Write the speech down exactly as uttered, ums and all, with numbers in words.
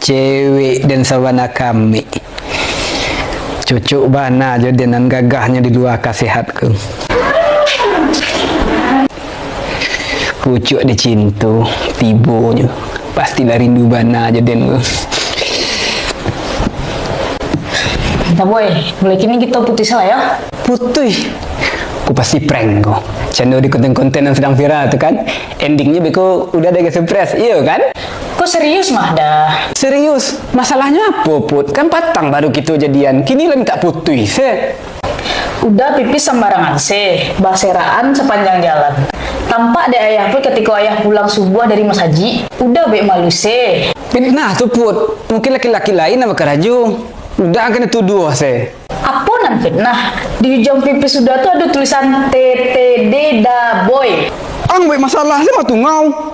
Cewek den sabana kami. Cocok bana jo den nan gagahnyo di lua ka sehat ko. Pucuak dicinto, tibonyo. Pastilah rindu bana jo den ko. Dah, Boy, mulai kini kito putus lah, yo. Putuih. Ko pasti prank ko. Cando di konten-konten nan sadang viral tu kan. Endingnyo beko Uda ado surprise, iyo kan? Ko serius mah, Dah? Serius? Masalahnyo apo, Put? Kan patang baru kito jadian. Kini lah mintak putuih, se. Uda pipis sambarangan se, baseraan sapanjang jalan. Tampak dek ayah Put katiko ayah pulang subuah dari masajik, Uda bek malu se. Fitnah tu, Put. Mungkin laki-laki lain nan bakarajo. Uda kena tuduah se. Apo nan fitnah? Di ujuang pipis Uda tu ado tulisan T T D Da Boy. Ang bek masalah se mah tu ngau.